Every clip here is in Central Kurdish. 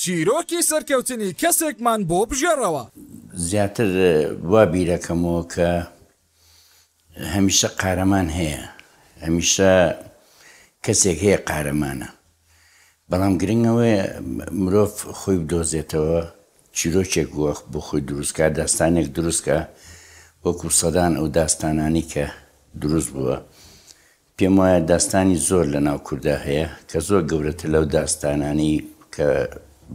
چیرۆکی سەرکەوتنی کەسێکمان بۆ بگێڕەوە. زیاتر وا بیرەکەمەوە کە هەمیشە قارەمان هەیە، هەمیشە کەسێک هەیە قارەمانە، بەڵام گرنگ ئەوەیە مرۆڤ خۆی بدۆزێتەوە، چیرۆکێک بۆ خۆی دروست کا، داستانێک دروست کا، وەکو سەدان ئەو داستانانەی کە دروست بووە. پێم وایە داستانی زۆر لە ناو کوردا هەیە کە زۆر گەورەتر لەو داستانانەی کە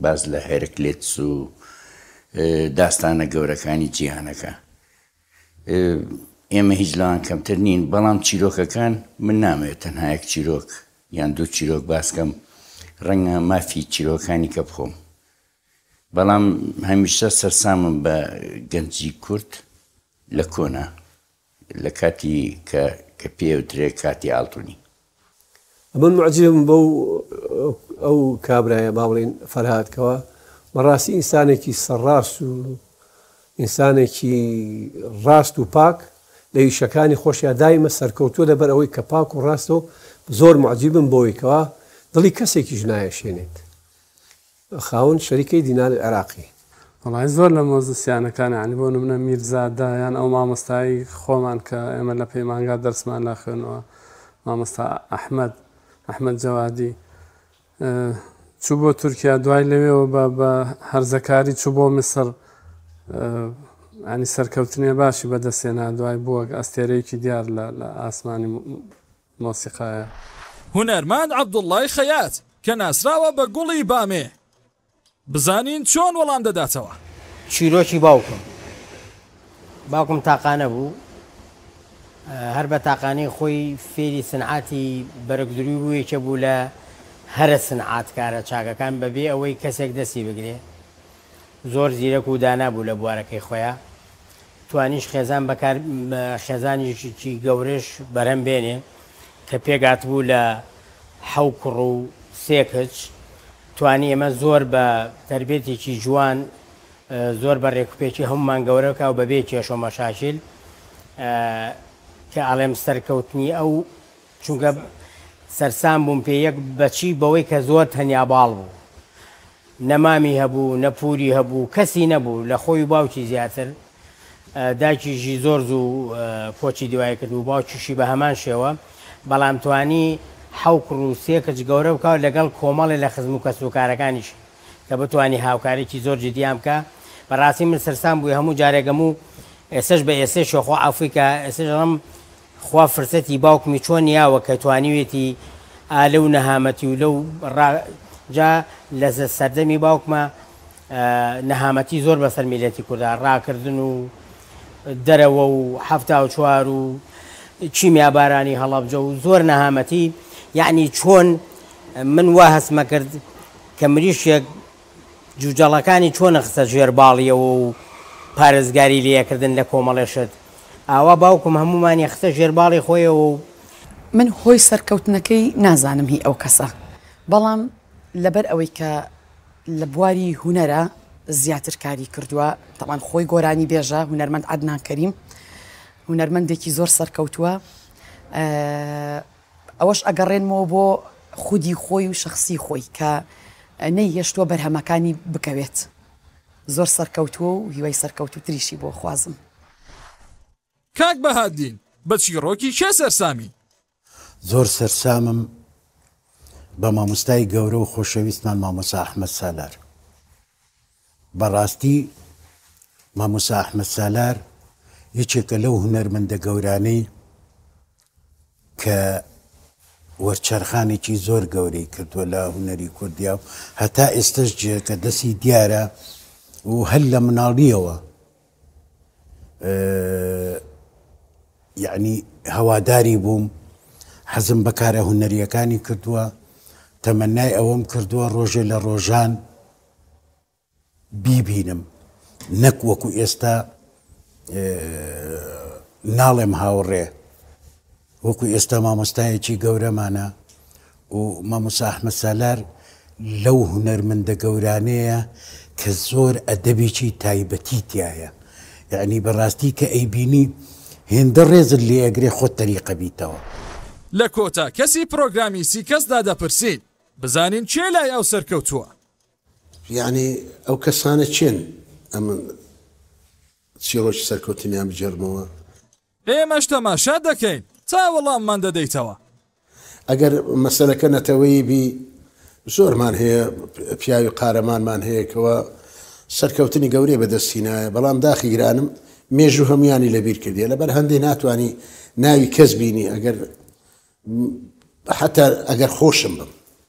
باس لە هێرکلێتس و داستانە گەورەکانی جیهانەکە. ئێمە هیچ لەوان کەمتر نین، بەڵام چیرۆکەکان من نامەوێت تەنها یەک چیرۆک یان دوو چیرۆک باس کەم، ڕەنگە مافی چیرۆکانی کە بخۆم، بەڵام هەمیشە سەرسامم بە گەنجی کورد لە کۆنا لە کاتی کە کە پێی ئەوترێ کاتی ئاڵتونی. ئەمن موعجیبم بەو ئەو کابرایە با بڵێین فەرهاد کەوا بەڕاستی ئینسانێکی سەرڕاست و ئینسانێکی ڕاست و پاک لە ئیشەکانی خۆشیا دایمە سەرکەوتووە لەبەر ئەوەی کە پاک و ڕاستە و زۆر موعجیبم بەوەی کەوا دڵی کەسێکیش نایەشێنێت. خاوەن شەریکەی دینار عێراقی. وەڵایی زۆر لە مۆزسیانەکان یانی بۆ نمونە میرزادە یان ئەو مامۆستای خۆمان کە ئێمە لە پەیمانگا دەرسمان لا خوێنەوە مامۆستا ئەحمەد ئەحمەد جەوادی چوو بۆ تورکیا دوای لەوێەوە بە بە هەرزەکاری چوو بۆ میسر ینی سەرکەوتنێ باشی بەدەستێنا دوای بووە ئەستێرەیەکی دیار لە لە ئاسمانی مۆسیقایە. هونەرمەند عەبدوڵڵای خەیات کە ناسراوە بە گوڵی بامێ بزانین چۆن وەڵام دەداتەوە. چیرۆکی باوکم باوکم تاقانە بوو هەر بە تاقانەی خۆی فێری سنعاتی بەرگدروی بوو یەکێ بوو لە هەرە سنعاتکارە چاکەکان بەبێ ئەوەی کەسێک دەستی بگرێ زۆر زیرەک و دانا بوو لە بوارەکەی خۆیا توانیش خێزان بەکار خێزانیشی گەورەش بەرهەم بێنێ کە پێکهاتبوو لە حەو کوڕ و سێ کچ توانی ئێمە زۆر بە تەربێتێکی جوان زۆر بە رێکوپێکی هەموومان گەورە بکا و بەبێ کێشە و مەشاکیل کە ئەڵێم سەرکەوتنی ئەو چونکە سەرسام بووم پێ یەک بەچی بەوەی کە زۆر تەنیا باڵ بوو نە مامی هەبوو نە پوری هەبوو کەسی نەبوو لە خۆی و باوکی زیاتر دایکیشی زۆر زوو کۆچی دوایی کرد و باوکیشی بە هەمان شێوە بەڵام توانی حەو کوڕ و سێ کچ گەورە بکا و لەگەڵ کۆمەڵێ لە خزم و کەسوکارەکانیشی کە بتوانی هاوکاریی زۆر جدیان بکا بەڕاستی من سەرسام بووی هەموو جارێک هەموو ئێسەش بە ئێسەشەوە خوا عەفوی کا ئێسەش ئەڵێم خوا فرسەتی باوکمی چۆن یاوە کە توانیوێتی ئا لەو نەهامەتی و لەو ڕا جا لە سەردەمی باوکما نەهامەتی زۆر بەسەر میلەتی کوردا ڕاکردن و دەرەوە و 74 و کیمیابارانی هەڵەبجە و زۆر نەهامەتی یعنی چۆن من وا هەستمە کرد کە مریشێک جوجەڵەکانی چۆن ئەخستە ژێر باڵیەوە و پارێزگاری لێ ئەکردن لە کۆمەڵێ شت ئاوا باوکم هەموومانی ئەخستە ژێر باڵی خۆیەوە و. من هۆی سەرکەوتنەکەی نازانم هی ئەو کەسە بەڵام لەبەر ئەوەی کە لە بواری هونەرا زیاتر کاری کردووە تەبعەن خۆی گۆرانی بێژە هونەرمەند عەدنان کەریم هونەرمەندێکی زۆر سەرکەوتووە ئەوەش ئەگەڕێنمەوە بۆ خودی خۆی و شەخسی خۆی کە نەیهێشتووە بەرهەمەکانی بکەوێت. زۆر سەرکەوتووە و هیوای سەرکەوتووتریشی بۆ خوازم. کاک بەهادین بە چیڕۆکی کێ سەرسامی؟ زۆر سەرسامم بە مامۆستای گەورە و خۆشەویستمان مامۆستا ئەحمەد سالار. بەڕاستی مامۆستا ئەحمەد سالار یەکێکە لەو هونەرمەندە گەورانەی کە وەرچەرخانێکی زۆر گەورەی کردووە لە هونەری کوردیا و هەتا ئێستش جێکە دەستی دیارە و هەر لە مناڵیەوە یعنی هەواداری بووم حەزم بە کارە هونەریەکانی کردووە تەمەنای ئەوەم کردووە ڕۆژێ لە ڕۆژان بیبینم نەک وەکو ئێستا ناڵێم هاوڕێ وەکو ئێستا مامۆستایەکی گەورەمانە و مامۆستا ئەحمەد سالار لەو هونەرمەندە گەورانەیە کە زۆر ئەدەبێکی تایبەتی تایە یعنی بەڕاستی کە ئەیبینی هێندە ڕێزت لێ ئەگرێ خۆت تەریقە بیتەوە. لە کۆتا کەسی پرۆگرامی سیکەسدا دەپرسین بزانین کێ لای ئەو سەرکەوتووە؟ یەعنی ئەو کەسانە کێن ئەمن چیڕۆکی سەرکەوتنیان بگێڕمەوە؟ ئێمەش تەماشات دەکەین تا وەڵاممان دەدەیتەوە. ئەگەر مەسەلەکە نەتەوەیی بی زۆرمان هەیە پیاوی قارەمانمان هەیە کەوا سەرکەوتنی گەورەی بەدەست هینایە بەڵام داخی گرانم مێژوو هەمویانی لەبیر کردیە لەبەر هەندێ ناتوانی ناوی کەس بینی ئەگەر حتا ئەگەر خۆشم بم.